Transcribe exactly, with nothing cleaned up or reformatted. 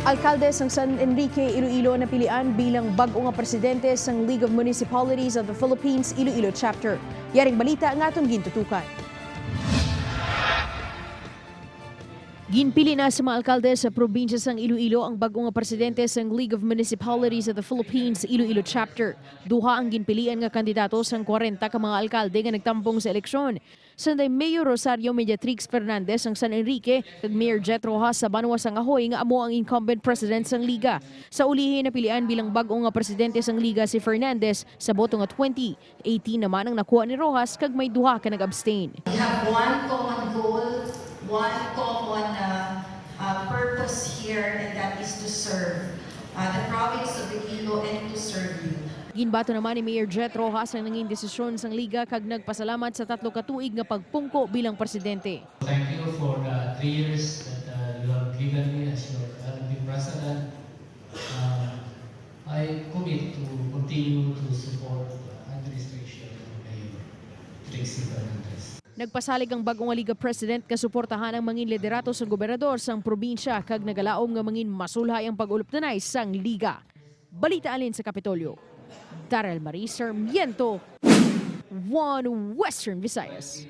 Alkalde sang San Enrique, Iloilo, napilian bilang bag-o nga presidente sang League of Municipalities of the Philippines Iloilo Chapter. Yaring balita nga aton gintutukan. Ginpili na sa mga alkalde sa probinsya sang Iloilo ang bag-o nga presidente sang League of Municipalities of the Philippines Iloilo Chapter. Duha ang ginpilian nga kandidato sang kwarenta ka mga alkalde nga nagtambong sa eleksyon. Sanday Mayor Rosario Mediatrix Fernandez sang San Enrique kag Mayor Jet Rojas sa Banwa sang Ajuy nga amo ang incumbent president sang liga. Sa ulihi, napilian bilang bag-o nga presidente sang liga si Fernandez sa boto nga twenty. Eighteen naman ang nakuha ni Rojas kag may duha ka nag-abstain. We have one common goal, one common uh, uh, purpose here, and that is to serve uh, the province of Iloilo and to serve you. Ginbato naman ni Mayor Jet Rojas ang nangin desisyon sang liga kag nagpasalamat sa tatlo ka tuig nga pagpungko bilang presidente. Thank you for the three years that uh, you have given me as your L N P president. Uh, I commit to continue to support the administration of Mayor Trixie Fernandez. Nagpasalig ang bag-o nga Liga President nga suportahan ang mangin liderato sang gobernador sang probinsya kag nagalaom nga mangin masulhay ang pag-uluptanay sang Liga. Balita halin sa Kapitolyo, Daryl Marie Sarmiento, One Western Visayas.